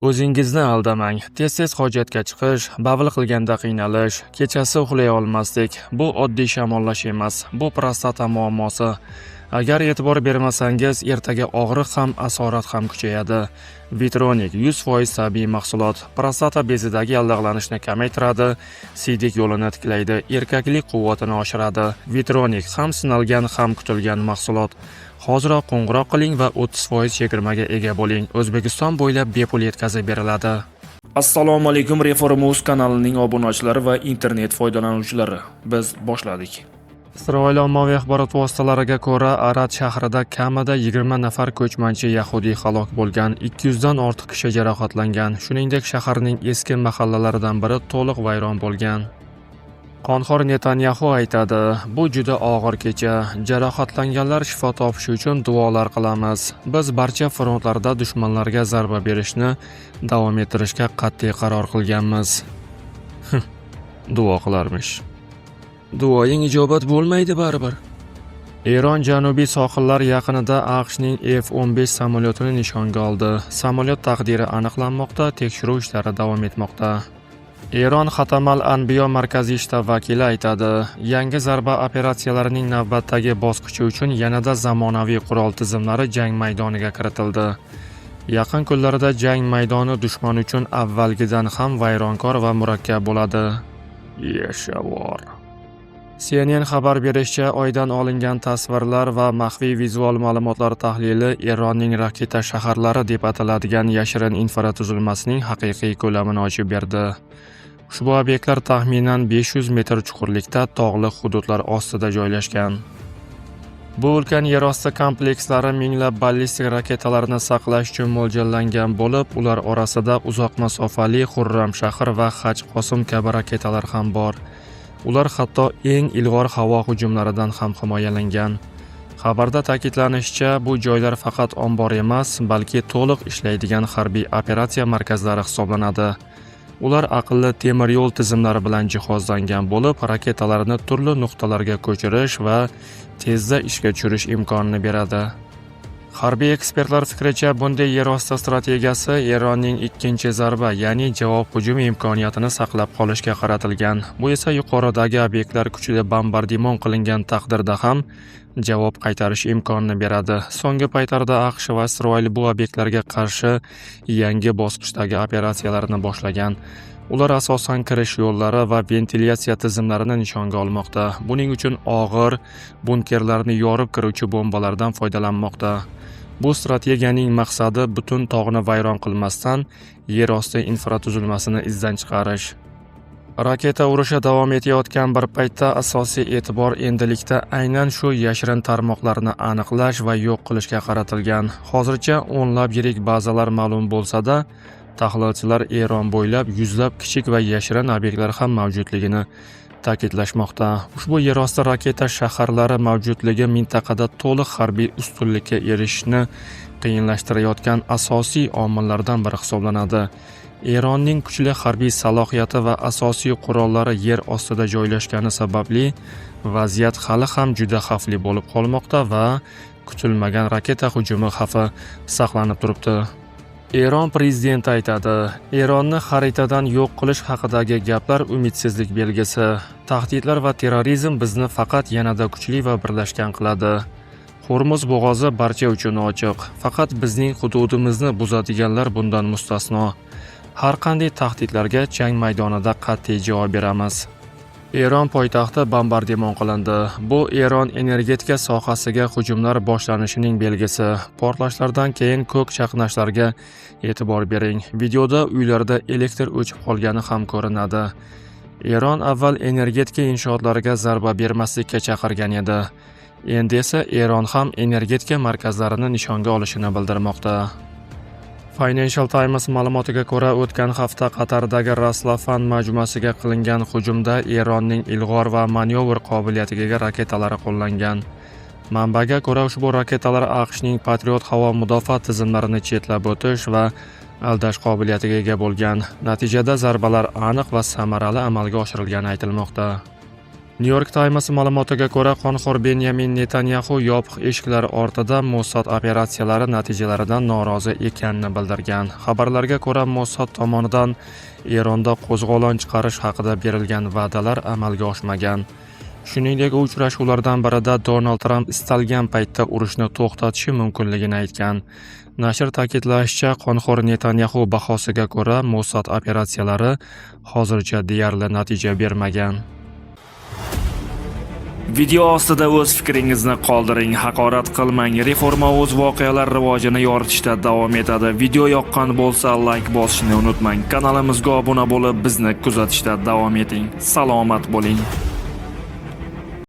O'zingizni aldamang. Tez-tez hojatga chiqish, bavl qilganda qiynalish, kechasi uxlay olmaslik – bu oddiy shamollash emas, bu prostata muammosi. Agar e'tibor bermasangiz, ertaga og'riq ham, asorat ham kuchayadi. Vitronik 100% tabiiy mahsulot. Prostata bezidagi yallig'lanishni kamaytiradi, siydik yo'lini tiklaydi, erkaklik quvvatini oshiradi. Vitronik ham sinalgan, ham kutilgan mahsulot. Hoziroq qo'ng'iroq qiling va 30% chegirmaga ega bo'ling. O'zbekiston bo'ylab bepul yetkazib beriladi. Assalomu alaykum, Reform.uz kanalining obunachilari va internet foydalanuvchilari. Biz boshladik. Isroil ommaviy axborot vositalariga ko'ra, Arad shahrida kamida 20 nafar ko'chmanchi yahudiy halok bo'lgan, 200 dan ortiq kishi jarohatlangan. Shuningdek, shaharning eski mahallalaridan biri to'liq vayron bo'lgan. Qonxo'r Netanyaxu aytadi: "Bu juda og'ir kecha. Jarohatlanganlar shifo topishi uchun duolar qilamiz. Biz barcha frontlarda dushmanlarga zarba berishni davom ettirishga qat'iy qaror qilganmiz." Duo qilarmish. Duoying ijobat bo'lmaydi baribir. Eron janubiy sohillar yaqinida AQShning F-15 samolyotini nishonga oldi. Samolyot taqdiri aniqlanmoqda, tekshiruv ishlari davom etmoqda. Eron Xatamal Anbiyo markaziy shtab vakili aytadi: "Yangi zarba operatsiyalarining navbatdagi bosqichi uchun yanada zamonaviy qurol tizimlari jang maydoniga kiritildi. Yaqin kunlarda jang maydoni dushman uchun avvalgidan ham vayronkor va murakkab bo'ladi." Yashavor. CNN xabar berishicha, Oydan olingan tasvirlar va maxfiy vizual ma'lumotlar tahlili Eronning raketa shaharlari deb ataladigan yashirin infratuzilmasining haqiqiy ko'lamini ochib berdi. Ushbu obyektlar taxminan 500 metr chuqurlikda tog'li hududlar ostida joylashgan. Bu ulkan yerosti komplekslari minglab ballistik raketalarni saqlash uchun mo'ljallangan bo'lib, ular orasida uzoq masofali Xurramshahr va Haj Qosim kabi raketalar ham bor. Ular hatto eng ilg'or havo hujumlaridan ham himoyalangan. Xabarda ta'kidlanishicha, bu joylar faqat ombor emas, balki to'liq ishlaydigan harbiy operatsiya markazlari hisoblanadi. Ular aqlli temir yo'l tizimlari bilan jihozlangan bo'lib, raketalarni turli nuqtalarga ko'chirish va tezda ishga tushirish imkonini beradi. Harbiy ekspertlar fikricha, bunday yerosti strategiyasi Eronning ikkinchi zarba, ya'ni javob hujumi imkoniyatini saqlab qolishga qaratilgan. Bu esa yuqoridagi obyektlar kuchli bombardimon qilingan taqdirda ham javob qaytarish imkonini beradi. So'nggi paytlarda AQSh va Isroil bu obyektlarga qarshi yangi bosqichdagi operatsiyalarni boshlagan. Ular asosan kirish yo'llari va ventilyatsiya tizimlarini nishonga olmoqda. Buning uchun og'ir bunkerlarni yorib kiruvchi bombalardan foydalanmoqda. Bu strategiyaning maqsadi butun tog'ni vayron qilmasdan yerosti infratuzilmasini izdan chiqarish. Raketa urushi davom etayotgan bir paytda asosiy e'tibor endilikda aynan shu yashirin tarmoqlarni aniqlash va yo'q qilishga qaratilgan. Hozircha o'nlab yirik bazalar ma'lum bo'lsa-da, tahlilchilar Eron bo'ylab yuzlab kichik va yashirin obyektlar ham mavjudligini ta'kidlashmoqda. Ushbu yerosti raketa shaharlari mavjudligi mintaqada to'liq harbiy ustunlikka erishishni qiyinlashtirayotgan asosiy omillardan biri hisoblanadi. Eronning kuchli harbiy salohiyati va asosiy qurollari yer ostida joylashgani sababli vaziyat hali ham juda xavfli bo'lib qolmoqda va kutilmagan raketa hujumi xavfi saqlanib turibdi. Eron prezidenti aytadi: "Eronni xaritadan yo'q qilish haqidagi gaplar umidsizlik belgisi. Tahdidlar va terrorizm bizni faqat yanada kuchli va birlashgan qiladi. Xo'rmuz bo'g'ozi barcha uchun ochiq. Faqat bizning hududimizni buzadiganlar bundan mustasno. Har qanday tahdidlarga jang maydonida qat'iy javob beramiz." Eron poytaxti bombardimon qilindi. Bu Eron energetika sohasiga hujumlar boshlanishining belgisi. Portlashlardan keyin ko'k chaqnashlarga e'tibor bering. Videoda uylarda elektr o'chib qolgani ham ko'rinadi. Eron avval energetika inshootlariga zarba bermaslikka chaqirgan edi. Endi esa Eron ham energetika markazlarini nishonga olishini bildirmoqda. Financial Times ma'lumotiga ko'ra, o'tgan hafta Qatardagi Ras Laffan majmuasiga qilingan hujumda Eronning ilg'or va manyovr qobiliyatiga ega raketalari qo'llangan. Manbaga ko'ra, ushbu raketalar AQShning Patriot havo mudofaa tizimlarini chetlab o'tish va aldash qobiliyatiga ega bo'lgan. Natijada zarbalar aniq va samarali amalga oshirilgani aytilmoqda. New York Times ma'lumotiga ko'ra, qonxo'r Benyamin Netanyaxu yopiq eshiklar ortida Mossad operatsiyalari natijalaridan norozi ekanini bildirgan. Xabarlarga ko'ra, Mossad tomonidan Eronda qo'zg'olon chiqarish haqida berilgan va'dalar amalga oshmagan. Shuningdek, u uchrashuvlardan birida Donald Tramp istalgan paytda urushni to'xtatishi mumkinligini aytgan. Nashr ta'kidlashicha, qonxo'r Netanyaxu bahosiga ko'ra, Mossad operatsiyalari hozircha deyarli natija bermagan. Video ostida o'z fikringizni qoldiring, haqorat qilmang. Reforma o'z voqealar rivojini yoritishda davom etadi. Video yoqqan bo'lsa, like bosishni unutmang. Kanalimizga obuna bo'lib, bizni kuzatishda davom eting. Salomat bo'ling.